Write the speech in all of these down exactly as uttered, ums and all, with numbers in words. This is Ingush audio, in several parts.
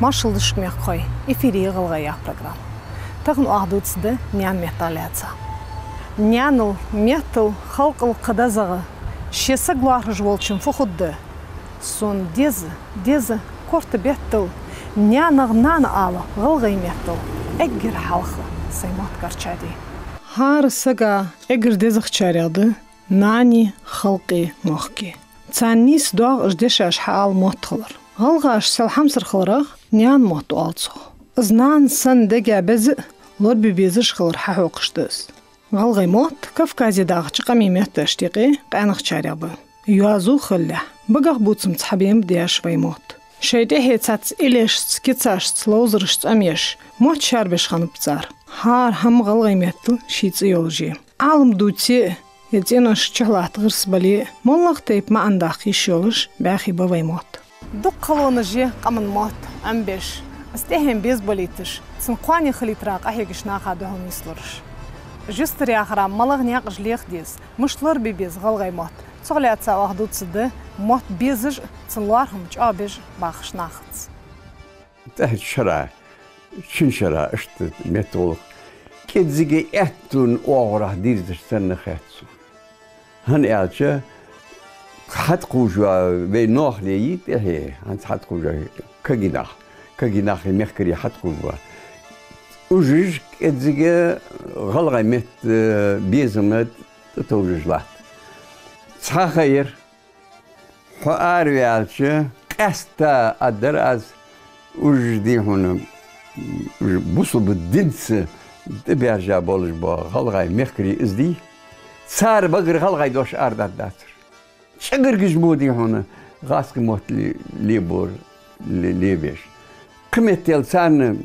Маршал да шуга, мехкахой, эфире я «ГӀалгӀай» яха программа. Тахан оаха дувцаргда наьна меттах лаьца. Наьнал, меттал, халкъал кхы дезагӀа, ший саг лоархӀаш волчун фу хургда? Сона деза, деза, корта беттал, наьнах нана ала гӀалгӀай меттал, эггара хьалха сай мотт гарчаде. ХӀара сага эггара дезагӀчарех да нани, халкъи, мохки. Царна нийса доагӀа уж дешаш хьаала мотт хилар. ГӀалгӀаша сел хьамсара хиларах наьна мотт оал цох. Из нана санна дега беза а, лорабе безаш хилар хьахьокхаш да из. ГӀалгӀай мотт Кавказе дахача къамий метташта юкъе къаьнагӀчарех ба. Йоазув хилалехь, багахбувцамца хьабена ба даьша вай мотт. Шоай тӀехье цхьацца иллешца, кицашца, ловзарашца Ӏомаеш, мотт шаьрбеш хиннаб цар. ХӀара хӀама гӀалгӀай меттала ший цӀи йолаш я. Ӏалам дувце а, е цӀенош чухьа латта гӀирс бале а, моллагӀа тайпа маӀан даккха йиш йолаш бӀаьхий ба вай мотт. Дукха халонаш я къаман мотт Ӏомабеш, из тӀехьенна беза балийташ, цун кхоане хилийтара къахьегаш наха духьал нийслураш. Уж юстаръяхара малагӀа наькъаш леха деза, мишта лорабе беза гӀалгӀай мотт, цох лаьца оаха дувцаргда мотт безаш а, цун лоархӀам чӀоагӀбеш а бахаш нахаца. ТӀехьарча шера, шин шера, иштта меттагӀулакх кӀеззига аьттув оагӀорахьа дийрзаш санна хет сона. ХӀана аьлча, хьатӀакхувш вай ноахале я тӀехье, хӀанз хьатӀакхувш вай кагий нах, кагий нахи мехкарий хьатӀакхувш ва. Уж кӀеззига гӀалгӀай метта безама тӀатовжаш латт. Цхьа ха яр, хьо араваьлча, къаьстта аргдар аз, уж, дий хьона, уж бусалба динца тӀабаьржа болаш бола гӀалгӀай мехкарий из дий, цар багара гӀалгӀай дош арадаргдацар. ЧӀагаргаш мо, дий хьона, гӀазкхий мотт ле-, лебора, ле-, лебеш. Кхыметтел царна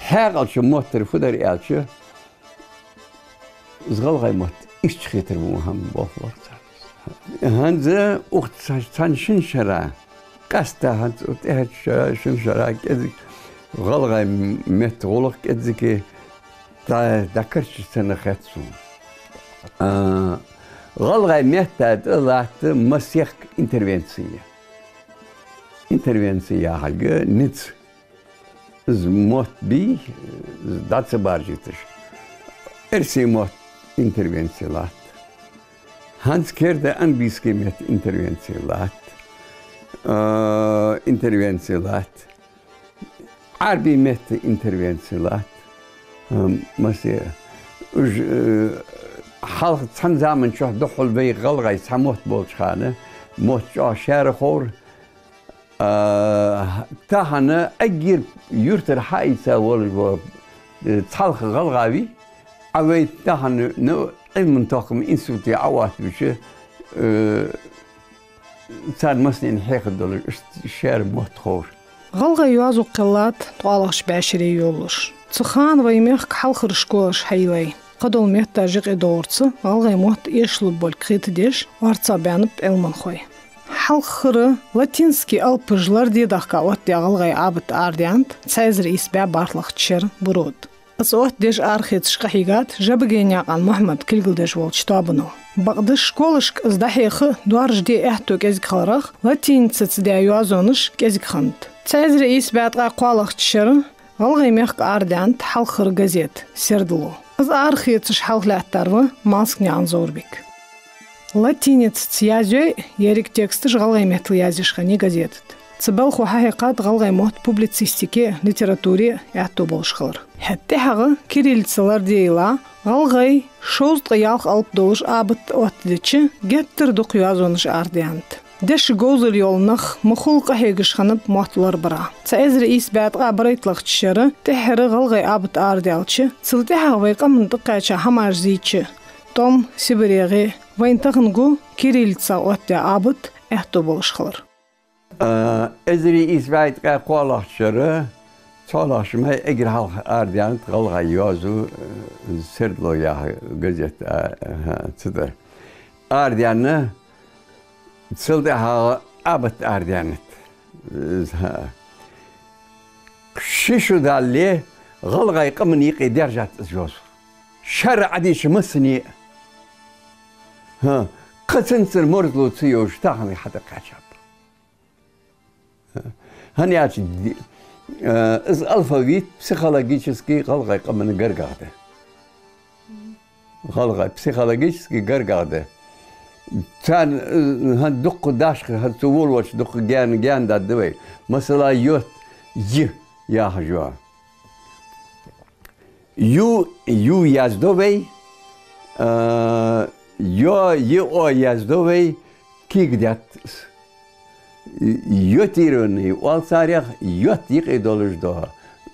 хьаькъалча моттара фу дар аьлча, из гӀалгӀай мотт иштта хетар мо хӀама болх лоархӀ царна. ХӀанз укх цхьа-, цхьан шин шера, къаьстта хӀанз укх тӀехьарча шера, шин шера кӀезига гӀалгӀай метта гӀулакх кӀеззига дӀа-, дӀакарчаш санна хет сона. А, гӀалгӀай метта тӀа латт масех интервенци. Интервенци яхилга низ. Из мотт бий, из дӀа ца баржийташ. Эрсий мотт интервенци латт. ХӀанз керда английский метта интервенци латт. А, интервенци латт. Ӏарбий метта интервенци латт. А, масе, уж, э, хьалха цхьан заман чухь духхьал вай гӀалгӀай цхьа мотт болча хана, мотт чӀоагӀа шаьра ховра, а, тахан эггара юртара хьаийца волаш вола, э, цхьалха гӀалгӀа вий, Ӏа вай тахан, ну, Ӏилман-тохкама институте Ӏооттавича, э, царна массанена хьехаргдолаш, иштта шаьра мотт ховра. ГӀалгӀай йоазув кхеллад ткъоалагӀча бӀаьшере йолалуш. Цу хана вай мехка хьалхара школаш хьайийлай. Кхыдола метташ юкъедоврца гӀалгӀай мотт эшалургболга кхетадеш орцагӀбаьннаб Ӏилманхой. Хьалхара латинский алапаш лораде дахка оттадаь гӀалгӀай Ӏабат арадаьннад цхьа эзар ийс бӀаь бархӀлагӀча шера Буро тӀа. Из оттадеш арахецаш къахьийгад Жабагенаькъан Мухьмад кулгалдеш волча тоабано. Бакъда школашка из дӀахьеха доаржаде аьттув кӀезига хиларах, латиницаца даь йоазонаш кӀезига хиннад. Цхьа эзар ийс бӀаь ткъаь кхоалагӀча шера ГӀалгӀай мехка арадаьннад хьалхара газет «Сердало». Из арахецаш хьалхалаьттар ва Малсагнаькъан Зоврбик. Латиницаца язъяь, еррига тексташ гӀалгӀай меттала язъеш хиннай газета тӀа. Цу балхо хьахьекхад гӀалгӀай мотт публицистике а, литературе а аьттув болаш хилар. ХӀаьта тӀехьагӀа кириллица лорадийла, гӀалгӀай шовзткъеи ялх алап долаш абат оттадича, геттара дукха йоазонаш арадаьннад. Деша говзал йола нах ма хулла къахьегаш хиннаб мотт лорабара. Цхьа эзар ийс бӀаь ткъаь барайтталагӀча шера тӀеххьара гӀалгӀай абат арадаьлча, цул тӀехьагӀа вай къаман тӀакхаьча хӀамаш зийча, тӀом, СибарегӀа, вайна тахан гу кириллицах оттадаь абат аьттув болаш хилар. А, эзар ийс бӀаь ткъаь кхоалагӀча шера, цхьоалагӀча майга эггара хьалха арадаьннад гӀалгӀай йоазув, э, «Сердало» яха газет, а, а, цу тӀа. Арадаьнна, цул тӀехьагӀа абат арадаьннад. Э, хӀа. Ши шу даллалца гӀалгӀай къаман юкъе даьржад из йоазув. Шаьра Ӏадийша массане а. ХӀа, кхы цунцара марзло ца йовш, тахан хьатӀакхаьчаб. ХӀана аьлча ди-, э, из алфавит психологически гӀалгӀай къаман гаргагӀа да. ГӀалгӀай психологически гаргагӀа да. Царна, э, хӀанз дукха дашха, хӀанз цу волавалча дукха гаьна, гаьна даргда вай. Масала, йот, й яхаш йола. Ю, ю яздо вай, а, йо, й, о яздо вай, кегадетт из. Йотированный оал царех, йот юкъе долаш дола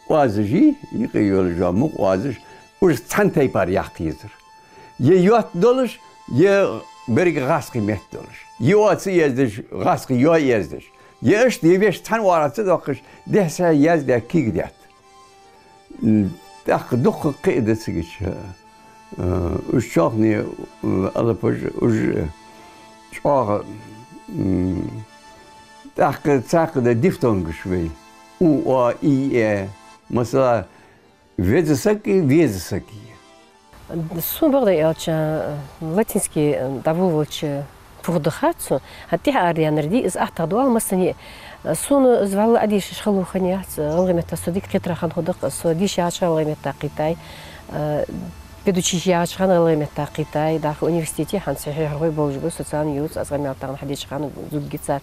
оазаш, юкъе йолаш йола мукъа оазаш, уж цхьан тайпара яккха езар. Е йот долаш, е беррига гӀазкхий метта долаш. Е о ца яздеш, гӀазкхий йо яздеш. Е иштта, е вешта цхьан оагӀорахьа ца доаккхаш, дехьа-сехьа яздаь кегадетт. М, тӀаккха дукха кхы а да цига чу. Э, уж чоалхане, э, алапаш, уж чӀоагӀа, м, тӀаккха цхьаькха да дифтонгаш вай. У, о, и, э. Масала, веза саг и, веза саг и. Сона бакъдар аьлча, латински дӀаволавелча пургӀа да хацу, хӀаьта тӀехьа арадаьннар дий, из аттагӀа да оал массане а. Сона из вӀалла Ӏодешаш хало хиннаяц, гӀалгӀай метта со дика кхетар хинна хургда-кх, со дийша ягӀача хана гӀалгӀай метта кхийтай, педучилище ягӀача хана гӀалгӀай метта кхийтай, дӀахо университете хӀанз хьехархой болаш ба, социальни ювц, аз къамаьл тахан хьадеча хана зувргда цар.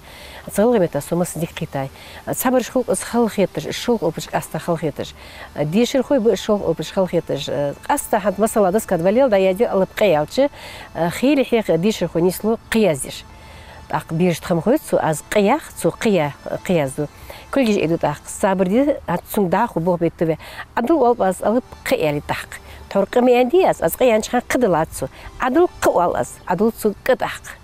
Цу гӀалгӀай метта со массане дика кхийтай. Цхьабараш хул-кх из хала хеташ, шолха опаш къаьстта хала хеташ. Дешархой ба из шолха опаш хала хеташ. Къаьстта хӀанз масала доска тӀа валлал дӀаязде алап къе аьлча, хийла хьеха дешархо нийслу кхы яздеш. ТӀаккха берашта хӀама хой цо, аз къе ях, цо кхы я-, кхы яздо. Кулгаш айду тӀаккха, сабар де, хӀанз цунга дӀахо болх бетта ве. Ӏадал оалба аз алап кхы аьле тӀаккха. Тхьовра къе ма аьннадий аз, аз къе аьннача хана кхы далац цо. Ӏадал кхы оал аз, Ӏадал цо кӀа тӀаккха.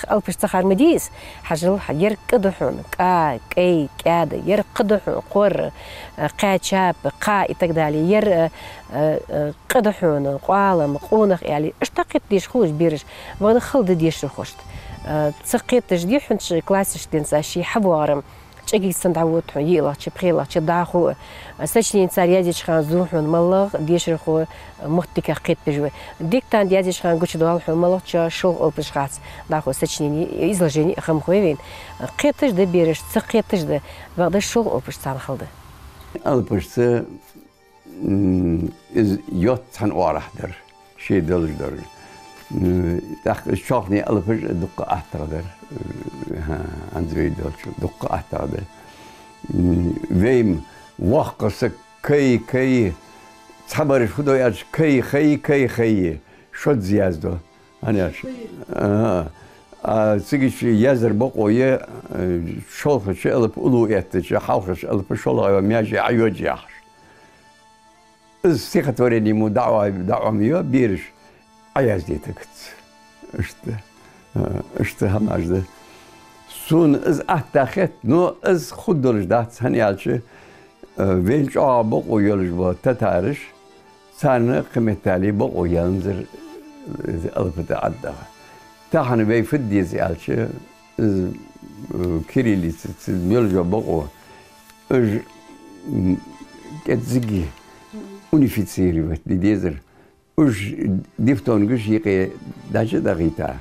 Алапаш ца хар ма дий из, хьажал, хьа-, ер кӀа да хьона, кӀа, кӀай, кӀаьда, ер кха да хьона, кхор, э, кхаь чап, кха и так далее, ер, э, э, э, къа да хьона, къоалам, къонах, аьле, иштта кхетадеш хул уж бераш, вахана хала да дешархошта. Э, ца кхеташ дий хьона, классашка денз ший хьавоагӀар-м, ЧӀегига санна дӀавода хьона, йиълагӀча, пхелагӀча, дӀахо а. Сочинени цар яздеча хана зув хьона малагӀа дешархо, мотт дикагӀа кхетабеш ва. Диктант яздеча хана гучадоал хьона малагӀчоа шолха опаш хац. ДӀахо сочинени, изложени, хӀама хой вайна. Кхеташ да бераш, ца кхеташ да, бакъда шолха опаш царна хала да. Алапашца М, из йот цхьан оагӀорахьа дар, ше долаш дар. М, тӀаккха из чоалхане алапаш дукха аттагӀа дар. М, хӀа, хӀанз вай долча дукха аттагӀа дар. М, вай-м воккха саг кай, кай, цхьабараш фу дой аьлча, кай, хай, кай, хай, шозза яздо. ХӀана аьлча, а, а, цига чу яздар бокъо я, а, шолхача алап уллув эттача, хьалхарча алапа шоллагӀа йола маьже Ӏайода яхаш. Из стихотворени мо дӀаоа-, дӀаома йо, бераш Ӏоязде тахац. Иштта, а, иштта хӀамаш да. Сона из атта хет, но из хургдолаш дац, хӀана аьлча, а, вайна чӀоагӀа бокъо йолаш бола татараш, царна кхыметтел бокъо яьннзар, из алапа тӀа ӀаддагӀа. Тахан вай фу де деза аьлча, из, э, кириллица, цига мел йола бокъо, уж, м, кӀеззига унифицировать де дезар. Уж дифтонгаш юкъе дӀачу а дӀахийта.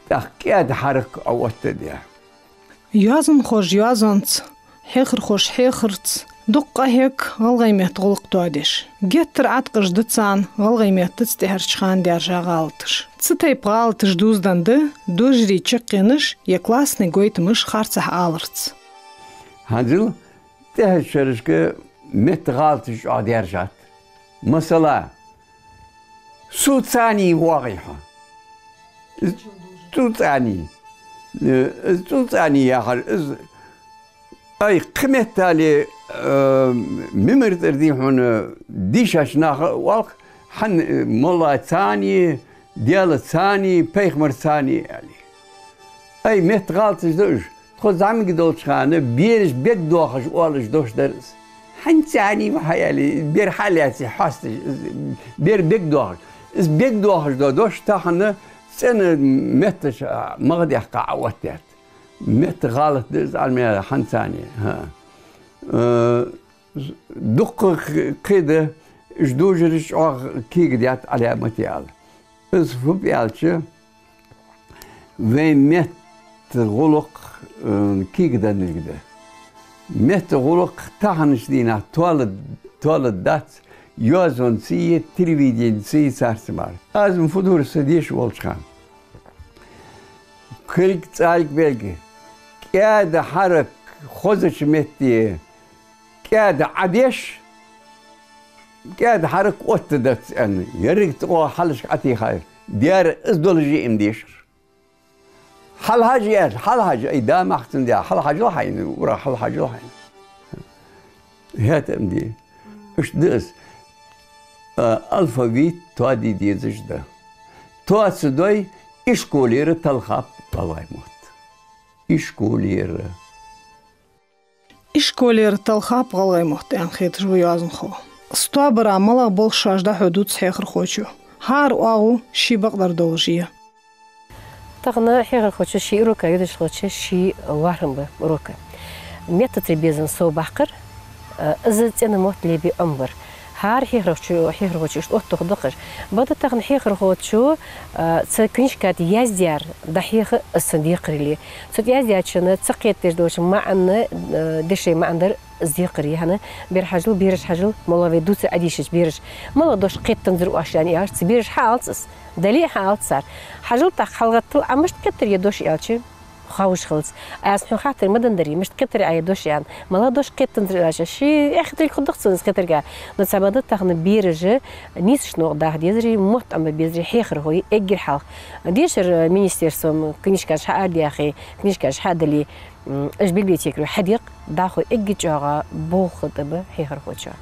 ТӀаккха кӀаьда хьарак Ӏооттадаь. Йоазонхоша йоазонца, хьехархоша хьехарца, дукха къахьег гӀалгӀай метта гӀулакх доадеш. Геттара Ӏаткъаш да царна гӀалгӀай меттаца тӀехьарча хана даьржа гӀалаташ. Цу тайпа гӀалаташ дувзаденна да дожарий чаккхенаш е классни гойтамаш харцахьа аларца. ХӀанзал тӀехьарча шерашка метта гӀалаташ чӀоагӀа даьржад. Масала, суцани воагӀий хьо. Из цуцани. Э, из цуцани яхар, из, ай, кхыметтел, э, мимар тӀара дий хьона дийшача наха оалаш, хӀана, э, моллацани, Даьлацани, пайхамарцани аьле. Ай, метта гӀалаташ да уж. Тхо зӀамига долча хана бераш бегдоахаш оалаш дош дар из. ХӀанзцани ва хьа аьле, бер хьалаьце хьоасташ, из бер бегдоахаш. Из бегдоахаш дола дош тахан цӀена меттаца магӀа даьккха Ӏооттадаьд. Метта гӀалат да из Ӏалам яьлча хӀанзцани. ХӀа. Э, дукха кхы-, кхы да, уж дожараш чӀоагӀа кегадаьд Ӏаламате ала. Из фу ба аьлча, вай метта гӀулакх, э, кегаденнилга да. Метта гӀулакх таханарча дийнахьа тоалургдац, йоазонцеи телевиденецеи царца мара. Аз-м фу дора, са деша волча хана. Кулг, цӀалг, белг, кӀаьда хьарак хозача метте кӀаьда Ӏодеш, кӀаьда хьарак оттадац аьнна, еррига тӀагӀо хьалхашка Ӏотехар. Дера, из долаш а им дешар. Хьалхьажа аьлча, хьалхьажа, ай, да махцан да, хьалхьажал хьайна, ура, хьалхьажал хьайна. ХӀаьта ам де. Иштта да из. А, алфавит тоаде дезаш да. Тоа ца дой, ишколера талхаб гӀалгӀай мотт. Ишколера. Ишколера талхаб гӀалгӀай мотт, аьнна хеташ ва йоазонхо. Из тоабара малагӀа болх шоаш дӀахьо дувц хьехархочо? ХӀара оагӀув ший бакъдар долаш я. Тахан хьехархочо ший урока йодаш хилча, ший лоархӀам ба урока. Меттацара безам совбаккхар, э, из цӀена мотт лебе Ӏомабар. ХӀара хьехархочо, хьехархочо иштта оттадоаккхаш. Бакъда тахан хьехархочо, э, цу книжка тӀа яздаьр дӀахьеха из цун декхарийла. Цу тӀа яздаьчунна ца кхетадеш долча маӀанна, э, дешай маӀан дар из декхарийла. ХӀана, бер хьажал, бераш хьажал, мала вай дувцар Ӏодийшача бераша. МалагӀа дош кхетанзар оаш, аьнна, аьлча, цу бераша хьаалац из. Дале а хьаалац цар. Хьажал тӀаккха, хьалгӀаттал, Ӏа мишта кхетар ер дош, аьлча, ховш хилац. Аз хьона хаттар ма деннадарий, мишта кхетар Ӏа ер дош, аьнна. МалагӀа дош кхетанзар, аьлча, ший эхь хетарг хургдац цунна из кхетарга. Но цхьабакъда тахан бераша нийсача новкъа даха дезарий, мотт Ӏомабе безарий хьехархой эггара хьалха. Дешар, э, министерством книжкаш хьаарадаьхе, книжкаш хьадале, м, уж библиотекаро хьадекъа, дӀахо эггара чӀоагӀа болх тӀа ба хьехархочоа.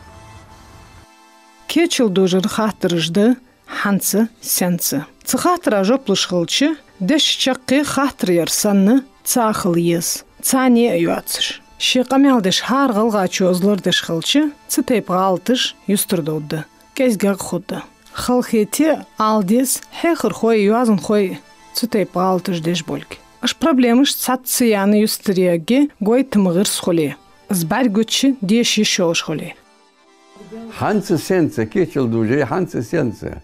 Кечала дожара хаттараш да: хӀанз, сенца. Цу хаттара жоп луш хилча, деша чаккхе хаттар яр санна ца хила еза, цани а йоацаш. Ший къамаьл деш хӀара гӀалгӀачо из лорадеш хилча, цу тайпа гӀалаташ юстардовргда, кӀезигагӀа хургда. Халахете а ала деза, хьехархой а, йоазонхой а цу тайпа гӀалаташ деш болга. Уж проблемаш цхьацца ца яьнна юстаръяргья, гойтама гӀирс хуле, из бӀаргагучча деша йиш йолаш хуле. ХӀанз, сенца, кечала дожара хӀанз, сенца,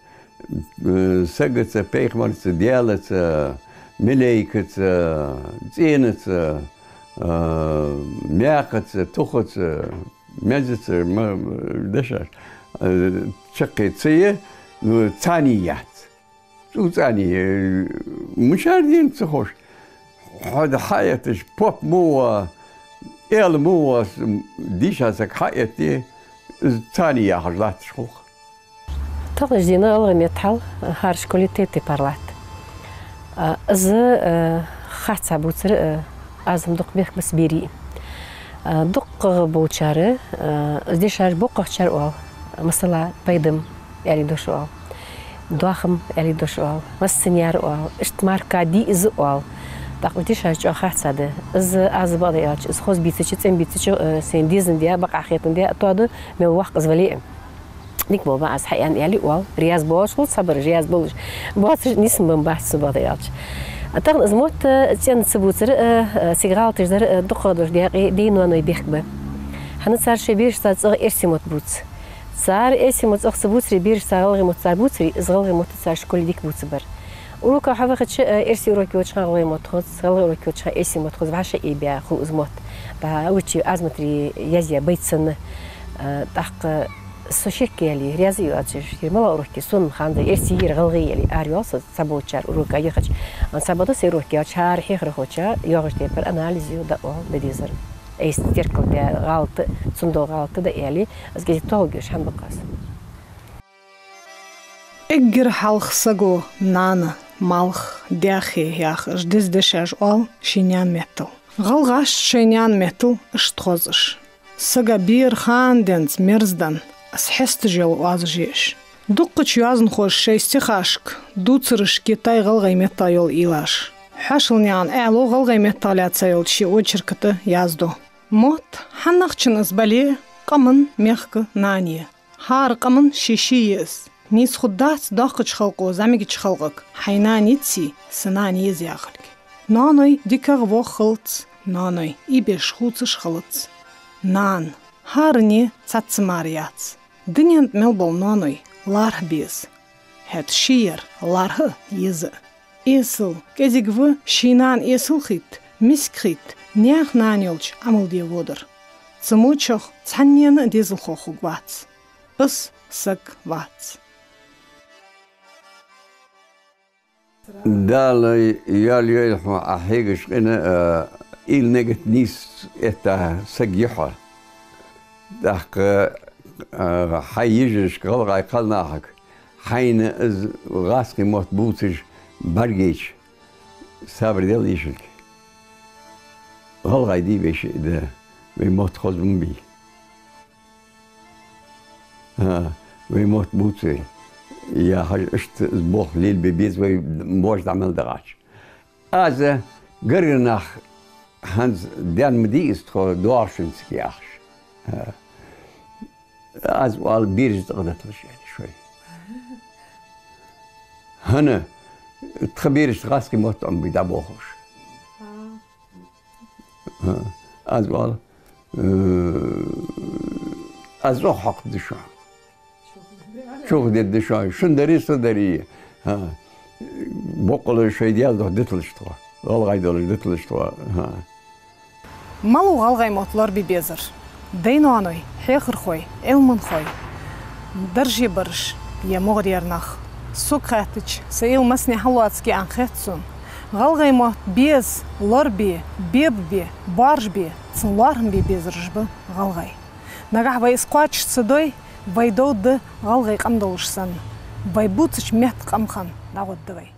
э, сагаца, пайхамарца, Даьлаца, малейкаца, цӀенаца, э, маькхаца, тухаца, мезаца, ма-, дешаш, э, чаккхе ца я, ну, цани яц. Цу цӀани, э, мичара дена ца ховш. Хьо да хьаэтташ, поп мо ва, эла мо ва, дийша саг хьаэтте, из цани яхаш латташ хул-кх. Таханарча дийнахьа гӀалгӀай меттала хӀара школе тайп-тайпара латт. А, из, э, харцахьа бувцар, э, аз-м дукха бехк бац берий. А, дукхагӀа болчар, а, из дешаш боккхагӀчар оал, масала, пайдам аьле дош оал, доахам аьле дош оал, массане а оал, иштта марка дий из оал. ТӀаккха уж дешаш чӀоагӀа харцахьа да. Из аз бакъдар аьлча, из хоза бийцача, цӀена бийцача, а, сайна дезандаь, бакъахьа хетандаь, а тоаду, мел воккха из вале а. Дика болба аз хьааьнна аьле оал. Раьза болаш хул цхьабараш, раьза болаш. Боацаш нийсбенна бац, бакъдар аьлча. А тахан из мотт, э, цӀена ца бувцар, э, э, цига гӀалаташ дар, э, дукхагӀа долча даькъе даь-ноаной бехк ба. ХӀана, цар шоай берашца цӀагӀа эрсий мотт бувц. Цар эрсий мотт цӀагӀа ца бувцаре, берашца гӀалгӀай мотт цар бувцаре, из гӀалгӀай мотт цар школе дика бувцаргбар. Урока хьавахача, э, эрсий урок йолча хана гӀалгӀай мотт хоз, гӀалгӀай урок йолча хана эрсий мотт хоз, вӀашагӀъебаь хул из мотт. ТӀаккха урчи Азаматри язъяь байт санна, э, тӀаккха со шекъяле, раьза а йоацаш, ер малагӀа урок я, сона ханза, эрсий, ер гӀалгӀай, аьле, арайоал со цхьаболчар урока яхача. Цхьабакъда сай урок яьлча, хӀара хьехархочоа йоагӀача тайпара анализ ю, дӀаоал, дӀадийзар. Айса теркалдаь гӀалат, цунна дола гӀалат дӀааьле, из кӀезига тоалургйолаш хӀама ба-кх из. Эггара хьалха саго нана, малх, даьхе яхаш, деза дешаш оал ший наьна меттала. ГӀалгӀаша шоай наьна меттала иштта хоз уж. Сага бера хана денз мерза да, из хьесташ йола оазаш я уж. Дукхача йоазонхоша шоай стихашка, дувцарашка йитай гӀалгӀай меттала йола уйлаш. Хьаьшал-наьна Ӏаьлас гӀалгӀай меттала лаьца йолча ший очерка тӀа яздо. Мотт, хьаннахчун из бале а, къаман, мехка нана я. ХӀара къаман ший-ший я из. Нийса хургдац доккхача халкъо зӀамигача халкъага: хьай нана йиций, са нана еза, яхилга. Ноаной дикагӀа вох хилац, ноаной ийбеш хувцаш хилац. Нана, хӀаране цхьацца мара яц. Дунен тӀа мел бола ноаной лархӀа беза. ХӀаьта ший яр лархӀа а, еза а. Эсала, кӀезига ва ший нана эсала хетта, миска хетта, наьха нана йолча Ӏамал де водар. Цу мочах цхьаннена а дезалхо хургвац. Из саг вац. Дала йоалайойла хьона Ӏа хьегаш къина, а, уйла-нигат нийса этта саг я хьо. ТӀаккха, а, хьай йижарашка, гӀалгӀай кхалнахага, хьайна из гӀазкхий мотт бувцаш бӀаргайча, сабар дел йишилга. ГӀалгӀай дий вай шиъ да, вай мотт хоза ма бий. ХӀа, вай мотт бувций, яхаш, иштта из болх лелабе беза вай, вож дӀа мел дагӀача. Аз гаргара нах хӀанз ден ма дий из тхо доагӀачунца яхаш. ХӀа. Аз оал, бераш цӀагӀа диталаш, аьле, шоай. ХӀана, тха бераш гӀазкхий мотт Ӏомабий дӀаболхаш. ХӀа. Аз оал, э, аз цӀогӀа хьокхаргда шоана. Чух дергда шоана. Шун дарий, са дарий. ХӀа. Боккъала шоай Даьла духьа диталаш тхо. ГӀалгӀай долаш диталаш тхо. ХӀа. Малав гӀалгӀай мотт лорабе безар? Дай-ноаной, хьехархой, Ӏилманхой, дарже бараш е мугӀарера нах? Сога хаьттача, са уйла массане хьаллоацаргья аьнна хет сона. ГӀалгӀай мотт беза, лорабе, бебабе, боаржабе, цун лоархӀам бе безараш ба гӀалгӀай. Нагахь вай из кхоачаш ца дой, вай дов да гӀалгӀай къам долаш санна. Вай бувцача метта къам хинна дӀагӀоргда вай.